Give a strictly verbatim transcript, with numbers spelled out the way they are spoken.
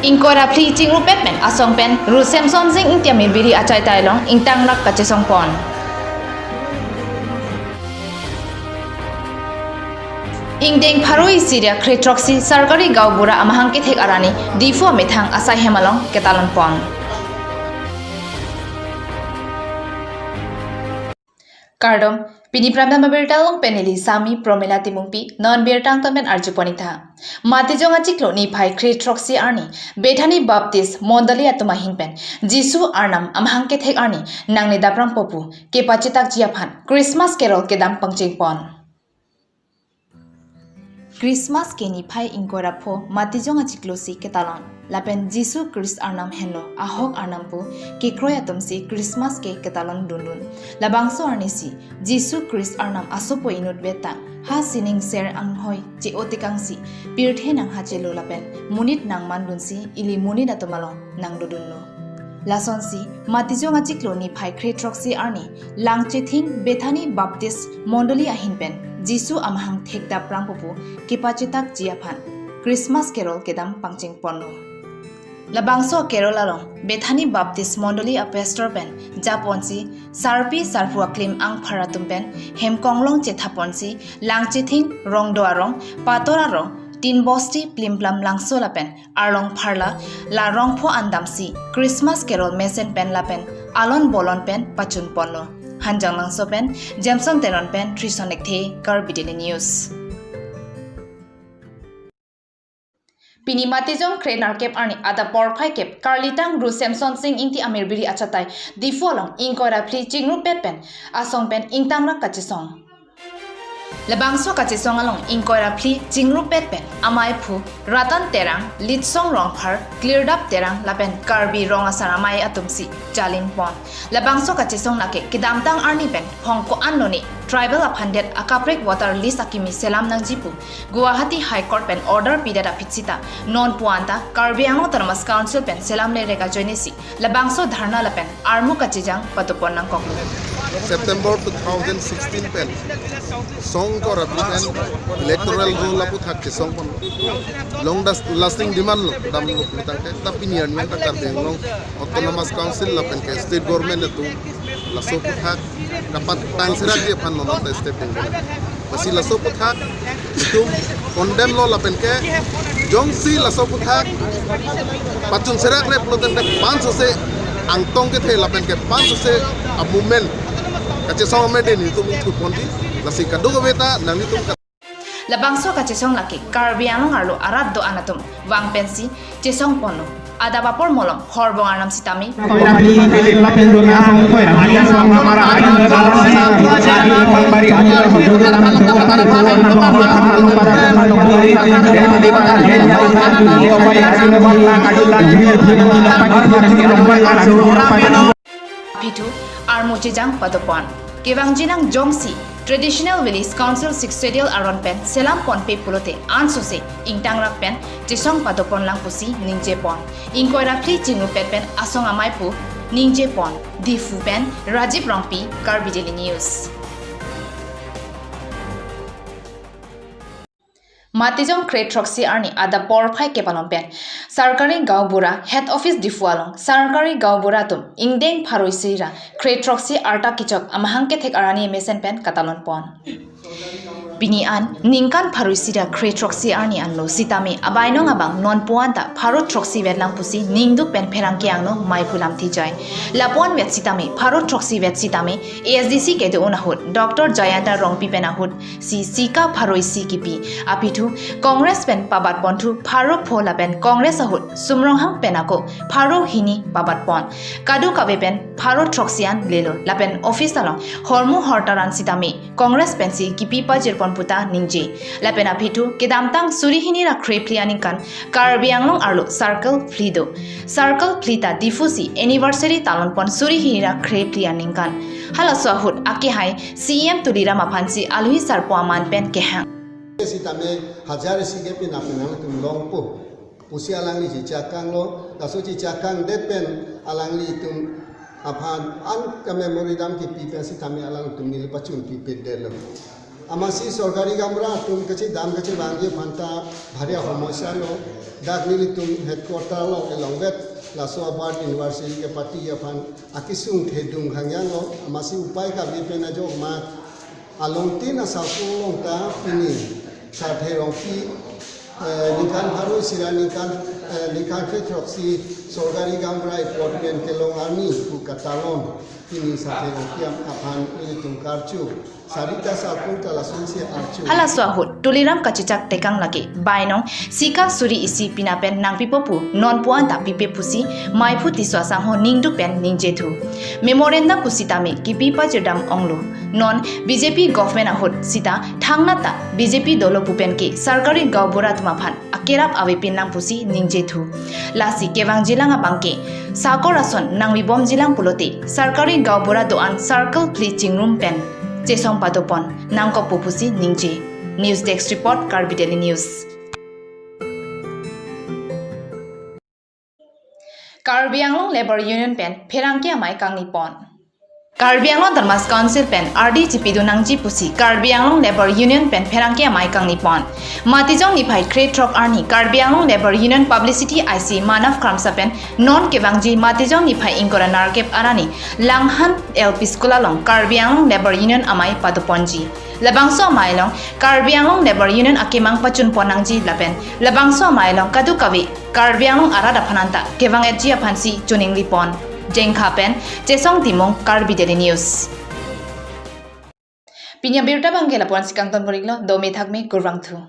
Ingkoi ra phli chingrupet pen asong pen Ru Semson Sing Ingti Amir Biri achaitai along ingtangrak kachesong pon. Ingdeng pharo isi ra kre throksi Sarkari Gaonbura amahang kethek arni Diphu amethang asai hem along ketalon pon. Kardom, pini Prime Time abirta along pen neli Sami Promila Timungpi, non birta angton pen arju pon-ik tha. Matijong achiklo niphai kre throksi arni, Bethany Baptist Mondoli atum ahin pen, Jisu Arnam amahang kethek arni nangne daprangpo pu kepachethakji aphan Christmas carol kedam pangcheng pon. Christmas ke niphai ingkoi ra pho Matijong achiklo si ketalon. Lapen Jisu Christ Arnam henlo, ahok Arnam pu kekroi atum si Christmas ke ketalon dundun. Labangso arni si Jisu Christ Arnam asopo inut vetang, ha sining ser anghoi che-o tekang si, pirthe nanghachelo lapen monit nangman dun si ili monit atum along nangdodunlo. Lasonsi, Matijong achiklo niphai kre throksi arni, Langchething Bethany Baptist Mondoli ahin pen, Jisu amahang thek daprangpo pu kepachethakji aphan Christmas carol kedam pangcheng ponlo. Labangso carol along, Bethany Baptist Mondoli a pastor pen japonsi, sarpi sarpo aklim angphar atum pen, hem konglong chethaponsi, Langchething, Rongdo arong, Pator arong, Tin Bosti, Plimplam Langso lapen, Arlong Pharla, la rongpho andamsi, Christmas carol mesen pen lapen, alon bolon pen pachun ponlo. Hanjanglangso pen, Jameson Teron pen, Trison Ekthe, Karbi Daily News. Pini Matijong kre nerkep arni adap porphai kep, karlitang Ru Semson Sing Ingti Amir Biri achaitai, Diphu along ingkoi ra phli chingrupet pen, asong pen ingtangrak kachesong. Labangso kachesong along ingkoi ra phli chingrupet pen, amaiphu Ratan Terang, Litsong Rongphar, Klirdap Terang, lapen Karbi Rong Asar Amei atum si jalin pon. Labangso kachesong lake kedamtang arni pen, phongko anlone, tribal aphan det akaprek voter list akimi selam nangji pu Guwahati High Court pen order pidet aphi sita, non puan ta Karbi Anglong Autonomous Council pen selamlerek ajoine si, labangso dharna lapen armu kachejang padopon nangkoklo. September two thousand sixteen pen, song ko rapi pen electoral roll aputhak chesong pon. Long das-, lasting demand lo, dam lo putang ke, tapi nian nian ta Karbi Anglong Autonomous Council lapen ke state government atum laso aputhak kapatang serakji aphan non ta step denglo. Lasi laso aputhak itum condemn lo lapen ke jongsi laso aputhak pachun serak rep lo tangte pansose angtong kethe lapen ke pansose a-movement kachesong amede nelitum ingthur ponji, lasi kadokave ta nanglitum ka- Labangso kachesong lake Karbi Anglong arlo arat do-an atum vang pensi chesong ponlo. Adap apor malom horbong arnam sitame. Aphi thu armu chejang padopon. Kevangji nang jongsi Traditional Village Council Sixth Schedule aron pen selam ponpe pulote ansose ingtangrak pen chesong padopon lang pusi ningje pon. Ingkoi ra phli chingrupet pen asong amei pu ningje pon. Diphu pen Rajiv Rongpi, Karbi Daily News. Matijong kre throksi arni adap porphai kep along pen Sarkari Gaonbura Head Office Diphu along Sarkari Gaonbura atum ingdeng pharo isi ra kre throksi arta kechok amahang kethek arni mesen pen katalon pon. Pini an ningkan pharo isi ra kre throksi arni anlo sitame abainong abang non puan ta pharo throksi vet lang pusi ningduk pen pherangke angno mei pu lamthe jai. Lapuan vet sitame pharo throksi vet sitame A S D C kedo-an ahut Doctor Jayanta Rongpi pen ahut si sika pharo isi kipi. Aphi thu Congress pen pabat pon thu pharo pho lapen Congress ahut Sum Ronghang pen ako pharo hini pabat pon. Kadokave pen pharo throksi an lelo lapen office along hormu hortar an sitame Congress pensi kipi pajir pon puta ningje. Lapen aphi thu kedamtang suri hini ra kre phli aningkan Karbi Anglong arlo circle phli do. Circle phli ta Diphu si anniversary talon pon suri hini ra kre phli aningkan. Halaso ahut akehai C E M Tuliram aphansi alohi sarpo aman pen kehang. Sitame hajar isi ke pina pina tum longpo pusi alangli chichakang lo, laso chichakang det pen alanglitum aphan an ka-memory dam kipi pen sitame alangtum neli pachun pipit det lo. Amatsi sorkari gaonbura atum kachedam kachevangji aphan ta bhari ahomosya lo. Dak nelitum headquarter along elongvet laso a-bird anniversary kepati aphan akesung thedung hangyang lo. Amatsi upai kave pen ajok ma along tin asal along ta pini Sarthe Rongpi, eh, ningkan pharo isi ra ningkan, eh, ningkan kre throksi sorkari gaonbura appointment kelong arni pu katalon pini Sarthe Rongpi aphan nelitum karchu. Sarita Salkung ta lasonsi archu. Halaso ahut Tuliram Kachechak Tekang lake bainong sika suri isi pina pen nangpipo pu non puan ta pipe pusi maiphu Tisso asangho ningduk pen ningje thu. Memorandum pusitame kipi pachirdam onglo. Non B J P government ahut sita thangnat ta B J P dolo pu pen ke sorkari gaonbura atum aphan akerap avepin lang pusi ningje thu. Lasi kevangjilang abang ke sakor ason nangvebomjilang pulote sorkari gaonbura do-an circle phli chingrum pen chesong padopon nangkokpo pusi ningje. News Desk Report, Karbi Daily News. Karbi Anglong Labour Union pen pherangke amei kangni pon. Karbi Anglong Autonomous Council pen ardi chipidun nangji pusi Karbi Anglong Labour Union pen pherangke amei kangni pon. Matijong niphai kre throk arni Karbi Anglong Labour Union Publicity I C Manav Kramsa pen non kevangji Matijong niphai ingkoi ra nerkep arni Langhan L P School along Karbi Anglong Labour Union amei padoponji. Labangso amei along Karbi Anglong Labour Union akemang pachun pon nangji lapen labangso amei along kadokave Karbi Anglong arat aphan anta kevang-etji aphansi choningri pon. Jengkha pen Chesong Timung, Karbi Daily News. Pini abirta abang ke lapu-ansi kangton pon-iklo, dome thakme, kurvangthu.